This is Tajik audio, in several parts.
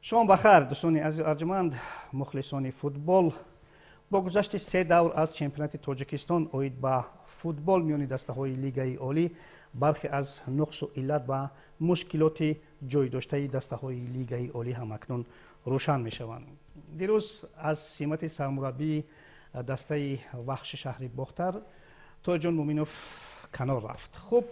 Шом бахайр, дӯстони азизу арҷманд, мухлисони футбол. Бо гузашти се давр аз чемпионати Тоҷикистон оид ба футбол миёни дастаҳои Лигаи Олӣ, бархе аз нуқсу иллат ва мушкилоти ҷой доштаи дастаҳои Лигаи Олӣ ҳамакнун рӯшан мешаванд. Дирӯз аз симати сармураббии дастаи Вахши шаҳри Бохтар Тоҷон Муминов канор рафт. Хуб,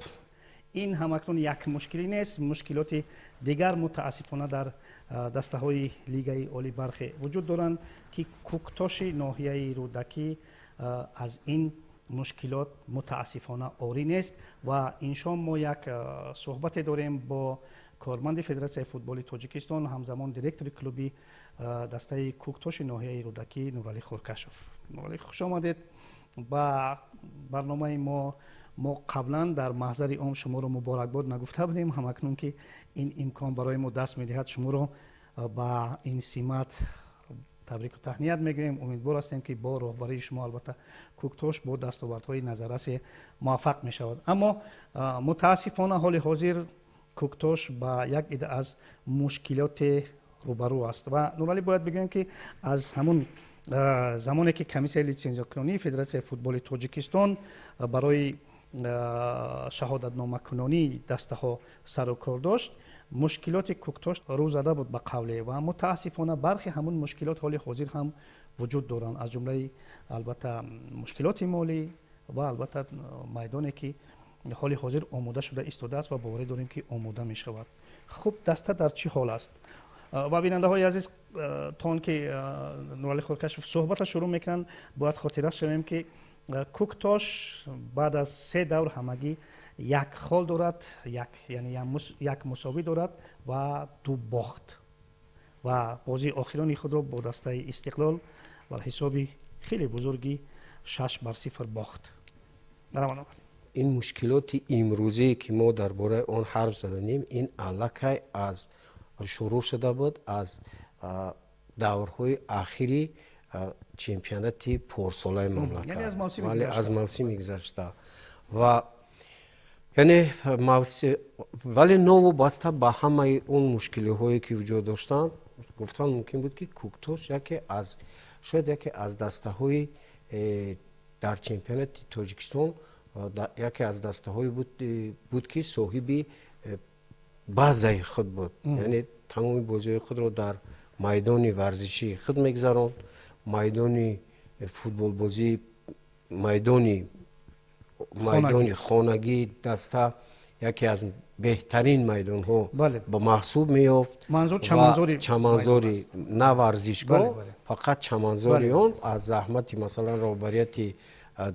ин ҳамакнун як мушкилӣ нест, мушкилоти дигар мутаассифона дар дастаҳои Лигаи Олӣ бархе вуҷуд доранд, ки Кӯктоши ноҳияи Рӯдакӣ аз ин мушкилот мутаассифона орӣ нест. Ва ин шом мо як суҳбате дорем бо корманди Федератсияи футболи Тоҷикистон, ҳамзамон директори клуби дастаи Кӯктоши ноҳияи Рӯдакӣ Нуралӣ Хуркашов. Нуралӣ, хуш омадед ба барномаи мо. Мо қаблан дар маҳзари ом шуморо муборакбод нагуфта будем. Ҳамакнун ки ин имкон барои мо даст медиҳад, шуморо ба ин симат табрику таҳният мегӯем. Умедвор ҳастем, ки бо роҳбарии шумо, албатта, Кӯктош бо дастовардҳои назаррасе муваффақ мешавад. Аммо мутаассифона ҳоли ҳозир Кӯктош ба як ида аз мушкилоте рӯбарӯ аст. Ва, Нуралӣ, бояд бигӯем, ки аз ҳамун замоне ки комиссияи литсензиякунонии Федератсияи футболи Тоҷикистон барои шаҳодатномакунонии дастаҳо сару кор дошт, мушкилоти Кӯктош рӯ зада буд, ба қавле. Ва мутаассифона бархе ҳамун мушкилот ҳоли ҳозир ҳам вуҷуд доранд, аз ҷумлаи, албатта, мушкилоти молӣ ва, албатта, майдоне ки ҳоли ҳозир омода шуда истодааст ва боварӣ дорем, ки омода мешавад. Хуб, даста дар чӣ ҳол аст? Ва бинандаҳои азиз, то он ки Нуралӣ Хуркашов суҳбатро шурӯъ мекунанд, бояд хотиррас шавем, ки Кӯктош баъд аз се давр ҳамагӣ як хол дорад, як, яъне як мусовӣ дорад ва ду бохт, ва бозии охирони худро бо дастаи Истиқлол бар ҳисоби хеле бузурги 6-0 бохт. Ин мушкилоти имрӯзие, ки мо дар бораи он ҳарф заданем, ин аллакай аз шурӯъ шуда буд аз даврҳои ахири чемпионати порсолаи мамлакат, аз мавсими гузашта. Ва яъне, вале новобаста ба ҳамаи он мушкилиҳое, ки вуҷуд доштанд, гуфтан мумкин буд, ки Кӯктош яке аз, шояд яке аз дастаҳои дар чемпионати Тоҷикистон, яке аз дастаҳое буд, ки соҳиби базаи худ буд, яъне тамоми бозиҳои худро дар майдони варзишии худ мегузаронд. Майдони футболбозӣ, майдони хонагии даста яке аз беҳтарин майдонҳо ба маҳсуб меёфт. Чаманзори, на варзишгоҳ, фақат чаманзори он аз заҳмати, масалан, роҳбарияти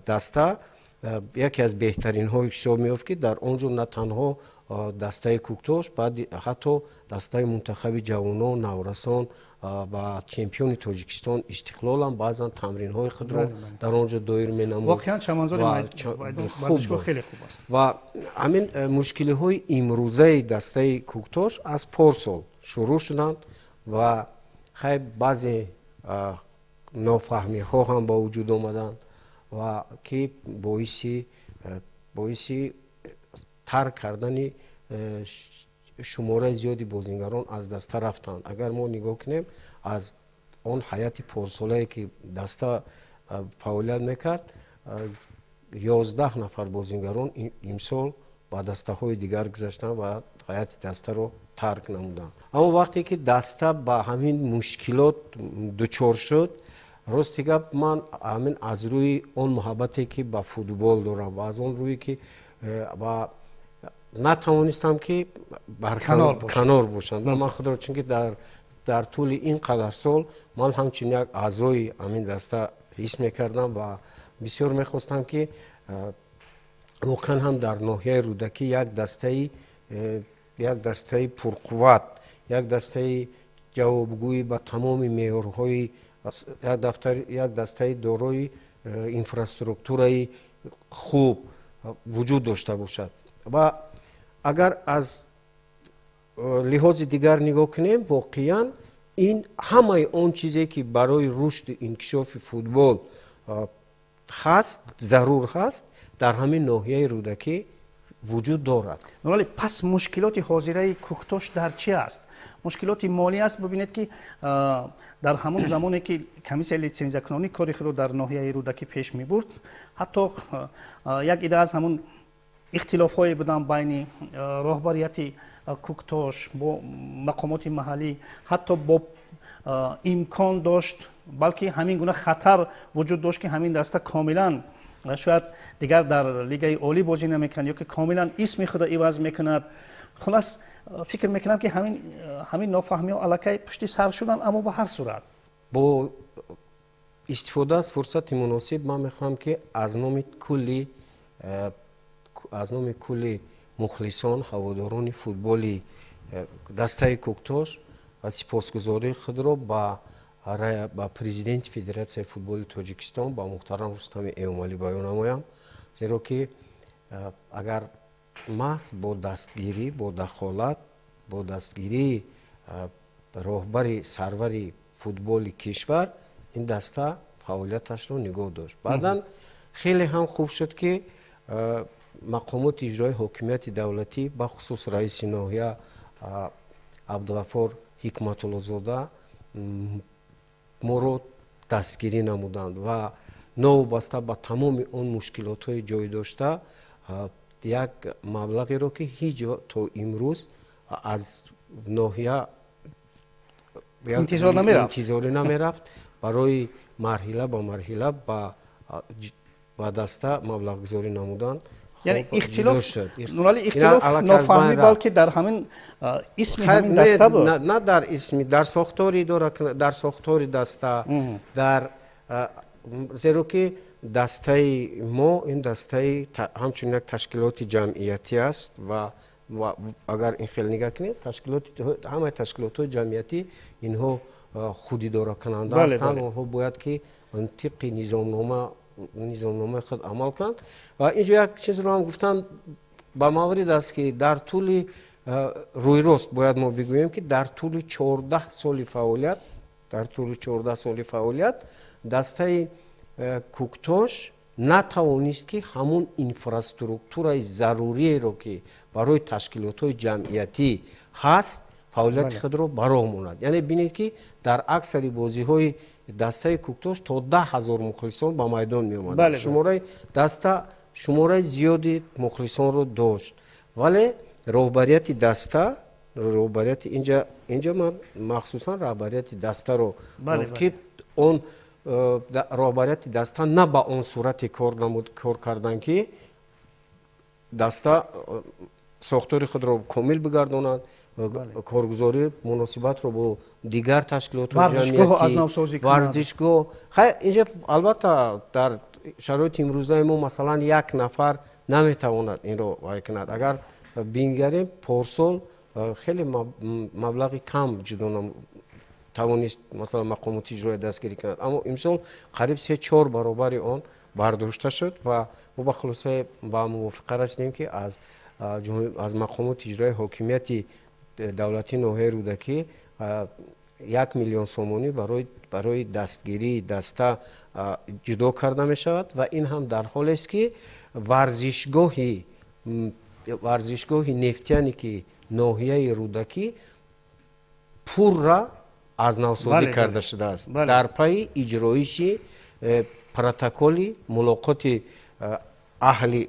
даста яке аз беҳтаринҳое ҳисоб меёфт, ки дар он ҷо на танҳо дастаи Кӯктош, баъд ҳатто дастаи мунтахаби ҷавонон, наврасон ва чемпиони Тоҷикистон Истиқлолам баъзан тамринҳои худро дар он ҷо доир менамуд. Ва ҳамин мушкилиҳои имрӯзаи дастаи Кӯктош аз порсол шурӯъ шуданд ва хай, баъзе нофаҳмиҳо ҳам ба вуҷуд омаданд ва ки боиси тарк кардани шумораи зиёди бозингарон аз даста рафтанд. Агар мо нигоҳ кунем, аз он ҳайати порсолае, ки даста фаъолият мекард, 11 нафар бозингарон имсол ба дастаҳои дигар гузаштанд ва ҳайати дастаро тарк намуданд. Аммо вақте ки даста ба ҳамин мушкилот дучор шуд, рости гап, ман ҳамин аз рӯи он муҳаббате, ки ба футбол дорам, ва аз он рӯе, ки ба натавонистам, ки канор бошам, ман худро, чунки дар тӯли ин қадар сол ман ҳамчун як аъзои ҳамин даста ҳис мекардам ва бисёр мехостам, ки воқеан ҳам дар ноҳияи Рӯдакӣ як дастаи пурқувват, як дастаи ҷавобгӯӣ ба тамоми меъёрҳои, як дастаи дорои инфраструктураи хуб вуҷуд дошта бошад. Ва агар аз лиҳози дигар нигоҳ кунем, воқеан ин ҳамаи он чизе, ки барои рушду инкишофи футбол ҳаст, зарур ҳаст, дар ҳамин ноҳияи Рӯдакӣ вуҷуд дорад. Нуралӣ, пас мушкилоти ҳозираи Кӯктош дар чи аст? Мушкилоти молӣ аст. Бибинед, ки дар ҳамон замоне ки комиссияи литсензиякунонӣ кори худро дар ноҳияи Рӯдакӣ пеш мебурд, ҳатто як ида аз ҳамон ихтилофҳое буданд байни роҳбарияти Кӯктош бо мақомоти маҳаллӣ, ҳатто бо имкон дошт, балки ҳамин гуна хатар вуҷуд дошт, ки ҳамин даста комилан шояд дигар дар лигаи олӣ бозӣ намекунад ё ки комилан исми худро иваз мекунад. Хулас, фикр мекунам, ки ҳамин нофаҳмиҳо аллакай пушти сар шуданд, аммо ба ҳар сурат. Бо истифода аз фурсати муносиб ман мехоҳам, ки аз номи кулли мухлисон, ҳаводорони футболи дастаи Кӯктош сипосгузории худро ба президенти Федератсияи футболи Тоҷикистон, ба муҳтарам Рустами Эмомалӣ баён намоям, зеро ки агар маҳз бо дастгирӣ, бо дахолат, бо дастгирии роҳбари сарвари футболи кишвар ин даста фаъолияташро нигоҳ дошт. Баъдан хеле ҳам хуб шуд, ки мақомоти иҷроии ҳокимияти давлатӣ, бахусус раиси ноҳия Абдуғаффор Ҳикматуллозода, моро дастгирӣ намуданд ва новобаста ба тамоми он мушкилотҳои ҷой дошта, як маблағеро, ки ҳеҷ то имрӯз аз ноҳия интизор намерафт, интизорӣ намерафт, барои марҳила ба марҳила ба даста маблағгузорӣ намуданд. Яъне ихтилоф, Нуралӣ, ихтилоф, нофаҳмӣ балки дар ҳамин исми ҳамин даста буд? На дар исми, дар сохтори идора, дар сохтори даста, дар зеро ки дастаи мо ин дастаи ҳамчун як ташкилоти ҷамъиятӣ аст ва агар ин хел нигаҳ кунем, ташкилоти ҳамаи ташкилотҳои ҷамъиятӣ инҳо худидоракунанда ҳастанд. Онҳо бояд ки тибқи низомномаи худ амал кунанд. Ва инҷо як чизро ҳам гуфтан ба маврид аст, ки дар тӯли рӯйрост бояд мо бигӯем, ки дар тӯли 14 соли фаъолият, дар тӯли 14 соли фаъолият дастаи Кӯктош натавонист, ки ҳамун инфраструктураи заруриеро, ки барои ташкилотҳои ҷамъиятӣ ҳаст, фаъолияти худро ба роҳ монад. Яъне бинед, ки дар аксари бозиҳои дастаи Кӯктош то 10 000 мухлисон ба майдон меомаданд. Шумораи даста шумораи зиёди мухлисонро дошт, вале роҳбарияти даста, роҳбарияти инҷа ман махсусан роҳбарияти дастаро, ки он роҳбарияти даста на ба он сурате кор намуд, кор кардан, ки даста сохтори худро комил бигардонад, коргузорӣ, муносибатро бо дигар ташкилотҳо, варзишгоҳ. Хай, инҷа албатта дар шароити имрӯзаи мо, масалан, як нафар наметавонад инро вай кунад. Агар бингарем, порсол хеле маблағи кам ҷудо тавонист, масалан, мақомоти иҷроия дастгирӣ кунад, аммо имсол қариб се чор баробари он бардошта шуд ва мо ба хулосае, ба мувофиқа расидем, ки аз мақомоти иҷроии ҳокимияти давлатии ноҳияи Рӯдакӣ 1 миллион сомонӣ барои дастгирии даста ҷудо карда мешавад. Ва ин ҳам дар ҳолест, ки варзишгоҳи Нефтяник и ноҳияи Рӯдакӣ пурра аз навсозӣ карда шудааст дар пайи иҷроиши протоколи мулоқоти аҳли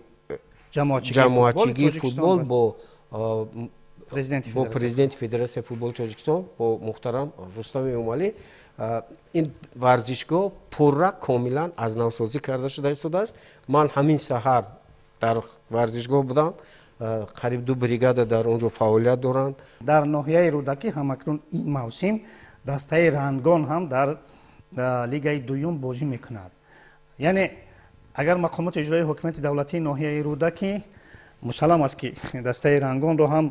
ҷамоатчигии футбол бо президенти Федератсияи футболи Тоҷикистон, бо муҳтарам Рустам Эмомалӣ. Ин варзишгоҳ пурра комилан аз навсозӣ карда шуда истодааст. Ман ҳамин саҳар дар варзишгоҳ будам, қариб ду бригада дар он ҷо фаъолият доранд. Дар ноҳияи Рӯдакӣ ҳамакнун ин мавсим дастаи Рангон ҳам дар лигаи дуюм бозӣ мекунад. Яъне агар мақомоти иҷроии ҳокимияти давлатии ноҳияи Рӯдакӣ, мусаллам аст, ки дастаи Рангонро ҳам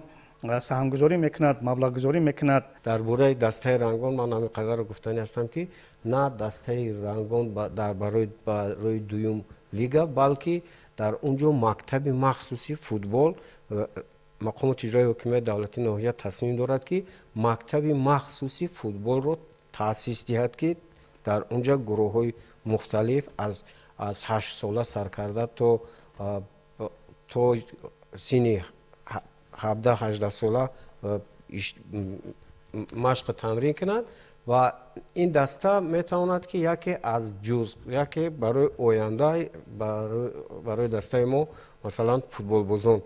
саҳмгузорӣ мекунад, маблағгузорӣ мекунад. Дар бораи дастаи Рангон ман ҳамин қадарро гуфтанӣ ҳастам, ки на дастаи Рангон дар барои дуюм лига, балки дар он ҷо мактаби махсуси футбол, мақомоти иҷроии ҳокимияти давлатии ноҳия тасмим дорад, ки мактаби махсуси футболро таъсис диҳад, ки дар он ҷо гурӯҳҳои мухталиф аз 8 сола сар карда то синни 17-18 сола машқу тамрин кунанд ва ин даста метавонад, ки яке аз ҷуз, яке барои оянда, барои дастаи мо, масалан, футболбозон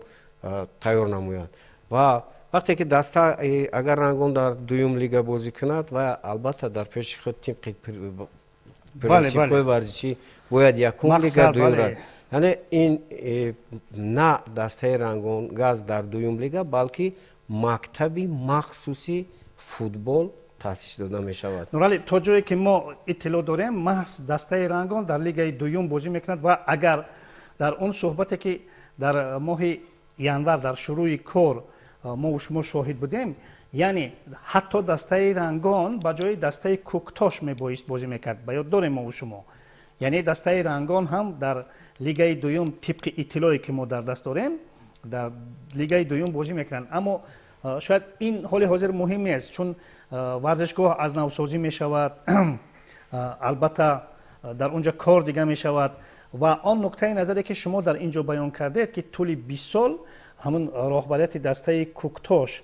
тайёр намояд. Ва вақте ки даста, агар Рангон дар дуюм лига бозӣ кунад, ва албатта дар пеши худ тибқи принсипҳои варзишӣ бояд якум лига, дуюм, яъне ин на дастаи Рангон Газ дар дуюм лига, балки мактаби махсуси футбол таъсис дода мешавад. Нуралӣ, то ҷое ки мо иттилоъ дорем, маҳз дастаи Рангон дар лигаи дуюм бозӣ мекунад. Ва агар дар он суҳбате, ки дар моҳи январ дар шурӯи кор мо шумо шоҳид будем, яъне ҳатто дастаи Рангон ба ҷои дастаи Кӯктош мебоист бозӣ мекард, ба ёд дорем мо шумо, яъне дастаи Рангон ҳам дар лигаи дуюм, тибқи иттилоъе ки мо дар даст дорем, дар лигаи дуюм бозӣ мекунанд. Аммо шояд ин ҳоли ҳозир муҳим нест, чун варзишгоҳ аз навсозӣ мешавад, албатта дар он ҷо кор дига мешавад. Ва он нуктаи назаре, ки шумо дар ин ҷо баён кардед, ки тӯли 20 сол ҳамун роҳбарияти дастаи Кӯктош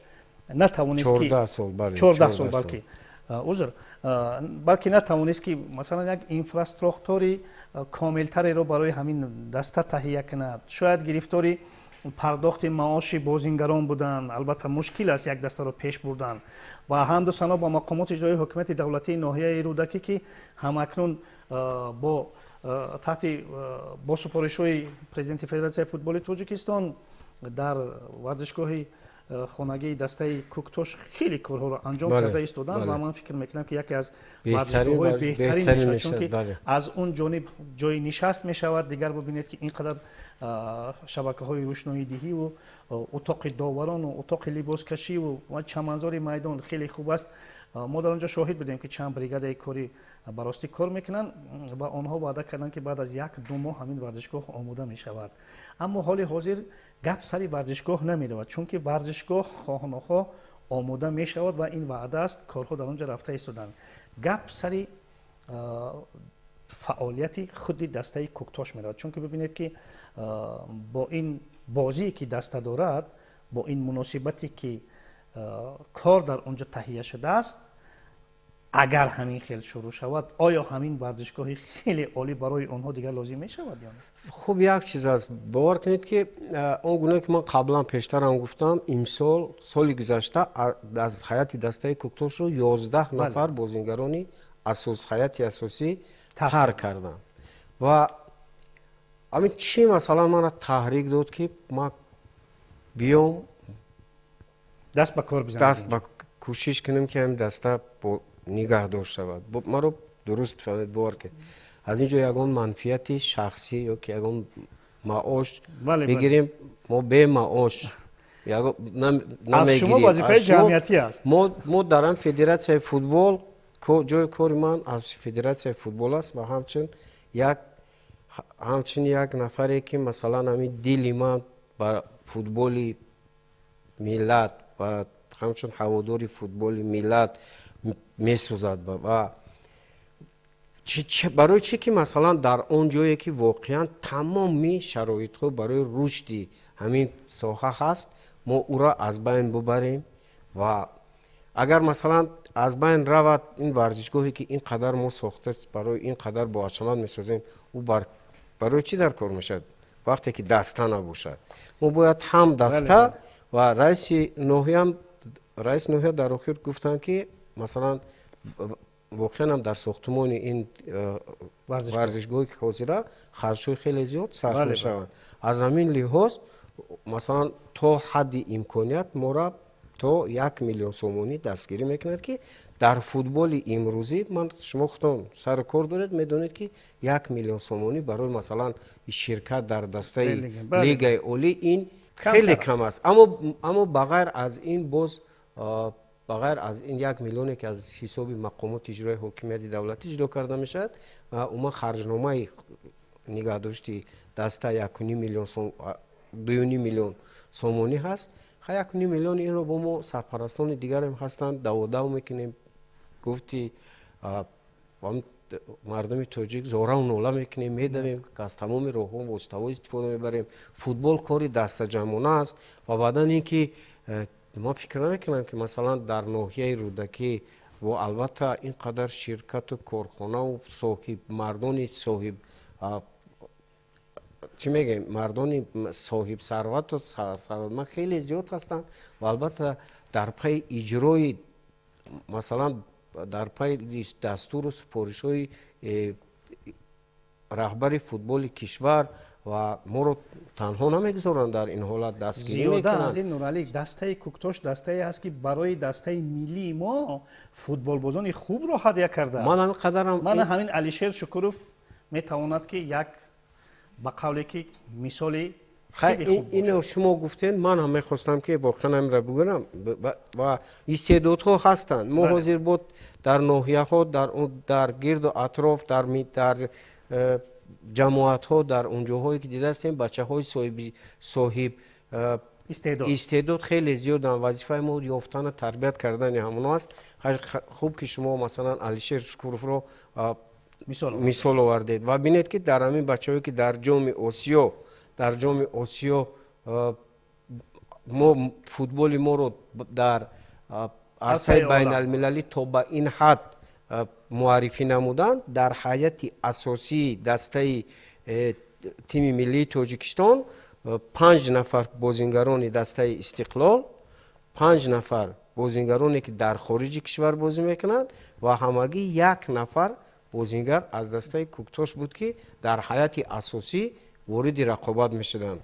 натавонист ки 14 сол, балки узр, балки натавонист, ки масалан як инфраструктури комилтареро барои ҳамин даста таҳия кунад, шояд гирифтори пардохти маоши бозингарон буданд. Албатта мушкил аст як дастаро пеш бурдан. Ва ҳамду сано ба мақомоти иҷроии ҳокимияти давлатии ноҳияи Рӯдакӣ, ки ҳамакнун бо таҳти бо супоришҳои президенти Федератсияи футболи Тоҷикистон дар варзишгоҳи хонагии дастаи Кӯктош хеле корҳоро анҷом карда истоданд. Ва ман фикр мекунам, ки яке аз варзишгоҳҳои беҳтарин мешавад, чунки аз он ҷониб ҷои нишаст мешавад, дигар бибинед, ки ин қадар шабакаҳои рӯшноидиҳиву утоқи доварону утоқи либоскашиву ва чаманзори майдон хеле хуб аст. Мо дар он ҷо шоҳид будем, ки чанд бригадаи корӣ ба ростӣ кор мекунанд ва онҳо ваъда карданд, ки баъд аз 1-2 моҳ ҳамин варзишгоҳ омода мешавад. Аммо ҳоли ҳозир гап сари варзишгоҳ намеравад, чунки варзишгоҳ хоҳ нохоҳ омода мешавад ва ин ваъда аст, корҳо дар он ҷо рафта истоданд. Гап сари фаъолияти худи дастаи Кӯктош меравад, чунки бибинед, ки бо ин бозие, ки даста дорад, бо ин муносибате, ки кор дар он ҷо таҳия шудааст, агар ҳамин хел шурӯъ шавад, оё ҳамин варзишгоҳи хеле олӣ барои онҳо дигар лозим мешавад ё не? Хуб, як чиз аст, бовар кунед, ки он гуна ки ман қаблан пештарам гуфтам, имсол, соли гузашта аз ҳайати дастаи Кӯктошро 11 нафар бозингарони асос, ҳайати асосӣ тарк карданд. Ва ҳамин чӣ, масалан, мана таҳрик дод, ки ман биём, даст ба кор бизанам, даст ба кӯшиш кунем, ки ҳамин даста нигаҳ дошт шавад. Маро дуруст бифаҳмед, бовар кунед, аз ин ҷо ягон манфиати шахсӣ ё ки ягон маош бигирем, мо бемаош. Аз шумо вазифаи ҷамъиятӣ аст. Мо дар ам федератсияи футбол, ҷои кори ман аз федератсияи футбол аст ва ҳамчун як нафаре, ки масалан ҳамин дили ман ба футболи миллат ва ҳамчун ҳаводори футболи миллат месӯзад. Ва барои чӣ ки масалан дар он ҷое, ки воқеан тамоми шароитҳо барои рушди ҳамин соҳа ҳаст, мо ӯро аз байн бубарем? Ва агар масалан аз байн равад ин варзишгоҳе, ки ин қадар мо сохта, барои ин қадар боҳашамат месозем, ӯ барои чӣ дар кор мешавад, вақте ки даста набошад? Мо бояд ҳам даста ва раиси ноҳия дар охир гуфтанд, ки масалан воқеан ҳам дар сохтумони ин варзишгоҳе, ки ҳозира, харҷҳои хеле зиёд сарф мешаванд. Аз ҳамин лиҳоз, масалан, то ҳадди имконият мора то 1 миллион сомонӣ дастгирӣ мекунад, ки дар футболи имрӯзӣ, ман шумо худтон сари кор доред, медонед, ки 1 миллион сомонӣ барои масалан ширкат дар дастаи лигаи олӣ ин хеле кам аст. Аммо ба ғайр аз ин боз, ба ғайр аз ин 1 миллионе, ки аз ҳисоби мақомоти иҷрои ҳокимияти давлатӣ ҷудо карда мешавад, умуман харҷномаи нигаҳдошти даста 1,5 миллион, 2,5 миллион сомонӣ ҳаст. 1,5 миллион инро бо мо сарпарастони дигарам ҳастанд, даводав мекунем. Гуфти мардуми тоҷик зораву нола мекунем, медавем, аз тамоми роҳҳо воситаҳо истифода мебарем. Футбол кори дастаҷамъона аст ва баъдан ин ки ман фикр намекунам, ки масалан дар ноҳияи Рӯдакӣ бо албатта ин қадар ширкату корхонаву соҳиб мардони соҳиб чӣ мегӯем, мардони соҳиб сарвату сарватманд хеле зиёд ҳастанд ва албатта дар пайи иҷрои, масалан, дар пайи дастуру супоришҳои раҳбари футболи кишвар ва моро танҳо намегузоранд, дар ин ҳолат дастгирӣ Зиёда мекунанд. аз ин, Нуралӣ, дастаи Куктош дастае аст, ки барои дастаи миллии мо футболбозони хубро ҳадя кардааст. Ман ҳамин қадарам Мана ҳамин Алишер Шукуров метавонад, ки як ба қавле ки мисоли хеле хуб ино бошад. Шумо гуфтед, ман ҳам мехостам, ки воқеан ҳаминро бигӯям ва истеъдодҳо ҳастанд. Мо ҳозир буд дар ноҳияҳо, дар гирду атроф, дар ҷамоатҳо, дар он ҷоҳое ки дидаастем, бачаҳои соҳиб истеъдод истеъдод хеле зиёданд. Вазифаи мо ёфтану тарбият кардани ҳамоно аст. Хуб ки шумо масалан Алишер Шукуровро мисол мисол овардед ва бинед, ки дар ҳамин бачаҳое ки дар Ҷоми Осиё мо футболи моро дар арсаи арсаи олам. байналмилалӣ то ба ин ҳад муаррифӣ намуданд, дар ҳайати асосии дастаи тими миллии Тоҷикистон панҷ нафар бозингарони дастаи Истиқлол, панҷ нафар бозингароне, ки дар хориҷи кишвар бозӣ мекунанд, ва ҳамагӣ як нафар бозингар аз дастаи Куктош буд, ки дар ҳайати асосӣ вориди рақобат мешуданд.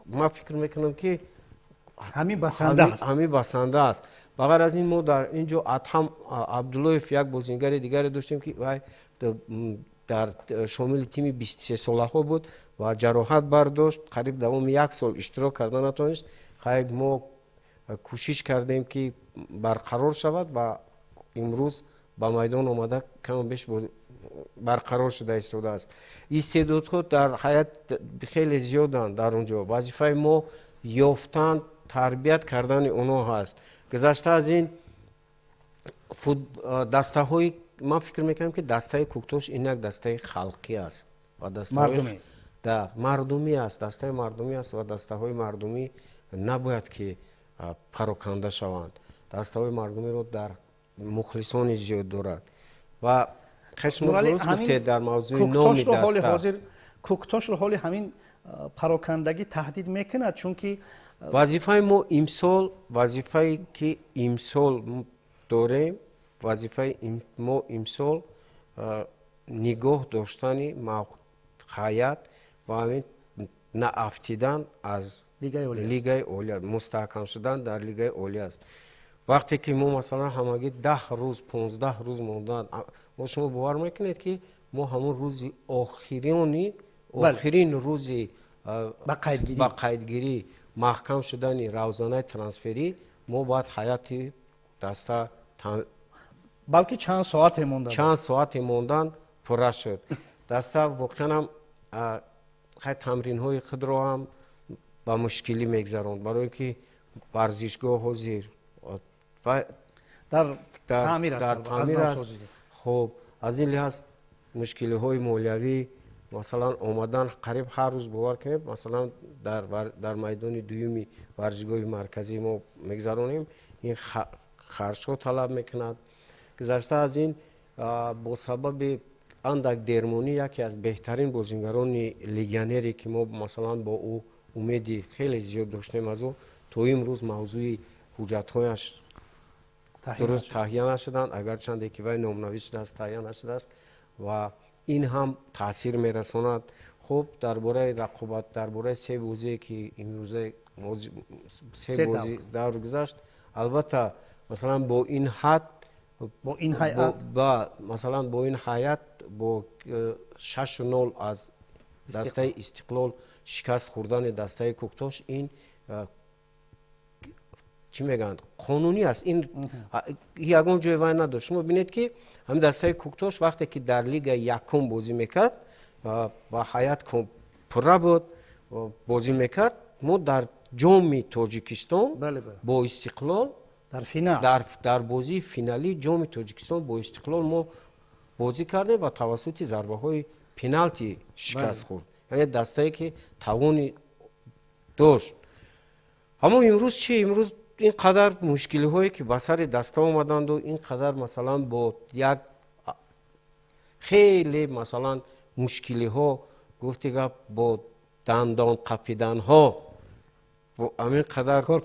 Ман фикр мекунам, ки ҳамин басанда аст. Ҳамин басанда аст. Ба ғайр аз ин, мо дар ин ҷо Адҳам Абдуллоев, як бозингари дигаре доштем, ки вай дар шомили тими 23-солаҳо буд ва ҷароҳат бардошт, қариб давоми як сол иштирок карда натавонист. Хайр, мо кӯшиш кардем, ки барқарор шавад ва имрӯз ба майдон омада, каму беш барқарор шуда истодааст. Истеъдодҳо дар ҳайат хеле зиёданд дар он ҷо. Вазифаи мо ёфтан, тарбият кардани онҳо ҳаст. Гузашта аз ин, дастаҳои, ман фикр мекунам, ки дастаи Куктош ин як дастаи халқӣ аст ва мардумӣ. Да, мардумӣ аст, дастаи мардумӣ аст ва дастаҳои мардумӣ набояд ки пароканда шаванд. Дастаҳои мардумиро дар мухлисони зиёд дорад ва шумо Нуралӣ, дуруст ҳамин гуфтед дар мавзӯи номи Куктошро ҳоли даста. ҳозир, Куктошро ҳоли ҳамин парокандагӣ таҳдид мекунад, чунки Вазифаи мо имсол, вазифае ки имсол дорем, вазифаи мо имсол нигоҳ доштани ҳайат ва ҳамин наафтидан аз Лигаи олӣ аст. Лигаи олӣ, мустаҳкам шудан дар Лигаи олӣ аст. Вақте ки мо масалан ҳамагӣ 10 рӯз, 15 рӯз мондан, мо, шумо бовар мекунед, ки мо ҳамон рӯзи охирини охирин рӯзи ба қайдгирӣ. Ба қайдгирӣ маҳкам шудани равзанаи трансферӣ мо бояд ҳайати даста Балки чанд соате монда буд. Чанд соате мондан пурра шуд. Даста воқеан ҳам хай тамринҳои худро ҳам ба мушкилӣ мегзаронд, барои ин ки варзишгоҳ ҳозир ва дар таъмир аст, дар аз таъмир аст. навсозӣ. Хуб, аз ин лиҳаз мушкилиҳои молиявӣ, масалан, омадан қариб ҳар рӯз, бовар кунед, масалан, дар майдони дуюми варзишгоҳи марказӣ мо мегзаронем, ин харҷҳо талаб мекунад. Гузашта аз ин, бо сабаби андак дермонӣ яке аз беҳтарин бозингарони легионере, ки мо масалан бо ӯ умеди хеле зиёд доштем, аз ӯ то имрӯз мавзӯи ҳуҷҷатҳояш таҳия дуруст нашуд. таҳия нашуданд, агарчанде ки вай номнавис шудааст, таҳия нашудааст ва ин ҳам таъсир мерасонад. Хуб, дар бораи рақобат, дар бораи се бозие, ки имрӯза се се бозӣ давр. Давр гузашт, албатта, масалан, бо ин ҳад бо ин ҳайат масалан, бо ин ҳайат, бо 6-0 аз дастаи Истиқлол шикаст хӯрдани дастаи Куктош, ин чӣ мегӯянд, қонунӣ аст. Ин ягон ҷои вай надошт. Шумо бинед, ки ҳамин дастаи Куктош вақте ки дар лигаи якум бозӣ мекард ва ҳайат пурра буд, бозӣ мекард, мо дар Ҷоми Тоҷикистон бале бале бо Истиқлол дар финал дар бозии финалии Ҷоми Тоҷикистон бо Истиқлол мо бозӣ кардем ва тавассути зарбаҳои пеналти шикаст хӯрд. Яъне дастае ки тавони дошт. Аммо имрӯз чӣ? Имрӯз ин қадар мушкилиҳое ки ба сари даста омаданду, ин қадар, масалан, бо як хеле, масалан, мушкилиҳо, гуфти гап, бо дандон қапиданҳо, бо ҳамин қадар кор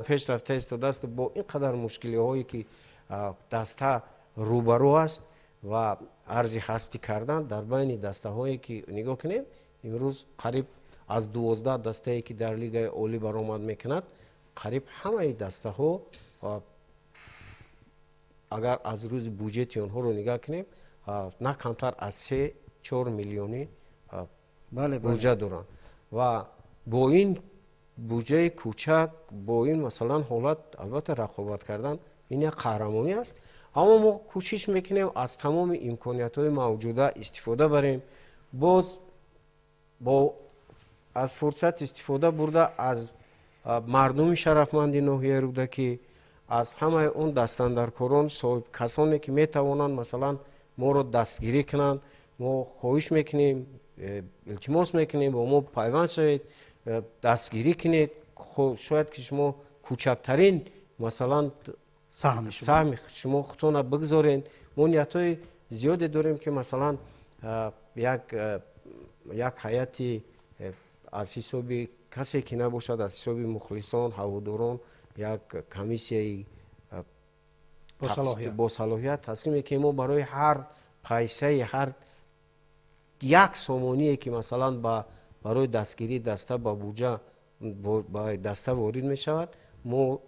пеш рафта истодааст, бо ин қадар мушкилиҳое ки даста рӯбарӯ аст ва арзи ҳастӣ кардан дар байни дастаҳое ки нигоҳ кунем, имрӯз қариб аз 12 дастае ки дар Лигаи Олӣ баромад мекунад, қариб ҳамаи дастаҳо, агар аз рӯзи буҷети онҳоро нигоҳ кунем, на камтар аз 3-4 миллиони буҷа доранд. Ва бо ин буҷаи кӯчак, бо ин, масалан, ҳолат, албатта, рақобат кардан ин як қаҳрамонӣ аст. Аммо мо кӯшиш мекунем аз тамоми имкониятҳои мавҷуда истифода барем, боз бо аз фурсат истифода бурда, аз мардуми шарафманди ноҳияи Рӯдакӣ, аз ҳамаи он дастандаркорон, соҳибкасоне ки метавонанд, масалан, моро дастгирӣ кунанд, мо хоҳиш мекунем, илтимос мекунем, бо мо пайванд шавед, дастгирӣ кунед. Шояд ки шумо кӯчактарин, масалан, саҳми шумо худтона бигзоред. Мо ниятҳои зиёде дорем ки, масалан, як ҳайати аз ҳисоби касе ки набошад, аз ҳисоби мухлисон, ҳаводорон, як комиссияи босалоҳият тасдиқ мекунем. Мо барои ҳар пайсаи, ҳар як сомоние ки, масалан, барои дастгирии даста ба буҷа ба даста ворид мешавад, мо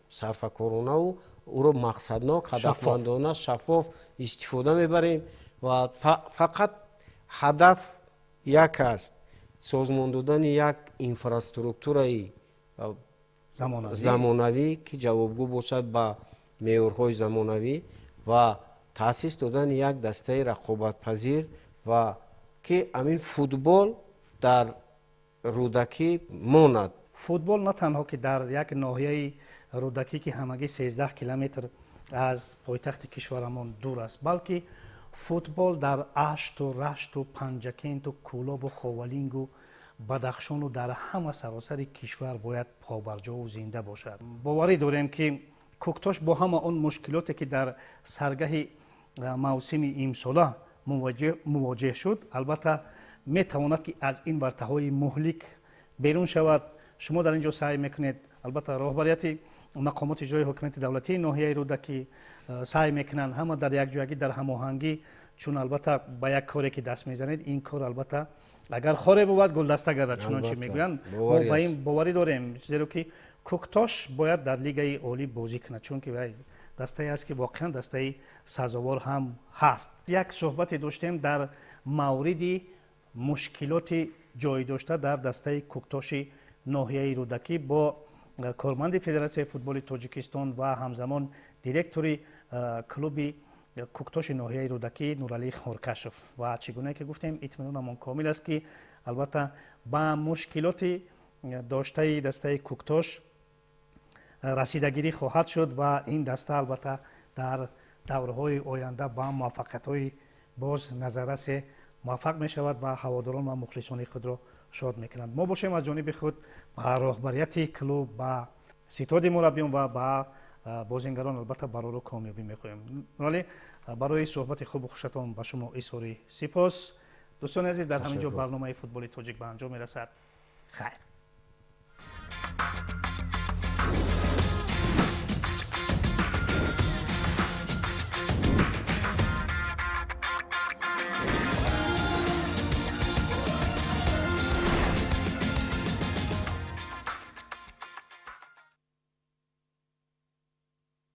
сарфакоронаву ӯро мақсаднок, ҳадафмандона, шаффоф истифода мебарем. Ва фақат ҳадаф як аст: созмон додани як инфраструктураи замонавӣ, ки ҷавобгӯ бошад ба меъёрҳои замонавӣ, ва таъсис додани як дастаи рақобатпазир, ва ки ҳамин футбол дар Рӯдакӣ монад. Футбол на танҳо ки дар як ноҳияи Рӯдакӣ, ки ҳамагӣ 13 километр аз пойтахти кишварамон дур аст, балки футбол дар Ашту, Рашту, Панҷакенту, Кӯлобу, Ховалингу, Бадахшону дар ҳама саросари кишвар бояд побарҷову зинда бошад. Боварӣ дорем, ки Кӯктош бо ҳама он мушкилоте ки дар саргаҳи мавсими имсола мувоҷеҳ шуд, албатта, метавонад ки аз ин вартаҳои муҳлик берун шавад. Шумо дар ин ҷо саъй мекунед, албатта, роҳбарияти мақомоти иҷрои ҳокимияти давлатии ноҳияи Рӯдакӣ саъй мекунанд, ҳама дар якҷоягӣ, дар ҳамоҳангӣ, чун албатта ба як коре ки даст мезанед, ин кор албатта агар хоре бувад, гулдаста гардад, чунончи мегӯянд. Мо ба ин боварӣ дорем, зеро ки Кӯктош бояд дар Лигаи Олӣ бозӣ кунад, чунки вай дастае аст ки воқеан дастаи сазовор ҳам ҳаст. Як суҳбате доштем дар мавриди мушкилоти ҷой дошта дар дастаи Кӯктоши ноҳияи Рӯдакӣ бо корманди Федератсияи футболи Тоҷикистон ва ҳамзамон директори клуби Кӯктоши ноҳияи Рӯдакӣ Нуралӣ Хоркашов. Ва чӣ гуна ки гуфтем, итминонамон комил аст, ки албатта ба мушкилоти доштаи дастаи Кӯктош расидагирӣ хоҳад шуд ва ин даста албатта дар даврҳои оянда ба муваффақиятҳои боз назаррасе муваффақ мешавад ва ҳаводорон ва мухлисони худро шод мекунанд. Мо бошем, аз ҷониби худ ба роҳбарияти клуб, ба ситоди мураббиён ва ба бозингарон албатта барору комёбӣ мехоҳем. Нуралӣ, барои суҳбати хубу хушатон ба шумо изҳори сипос. Дӯстони азиз, дар ҳамин ҷо барномаи Футболи тоҷик ба анҷом мерасад. Хайр.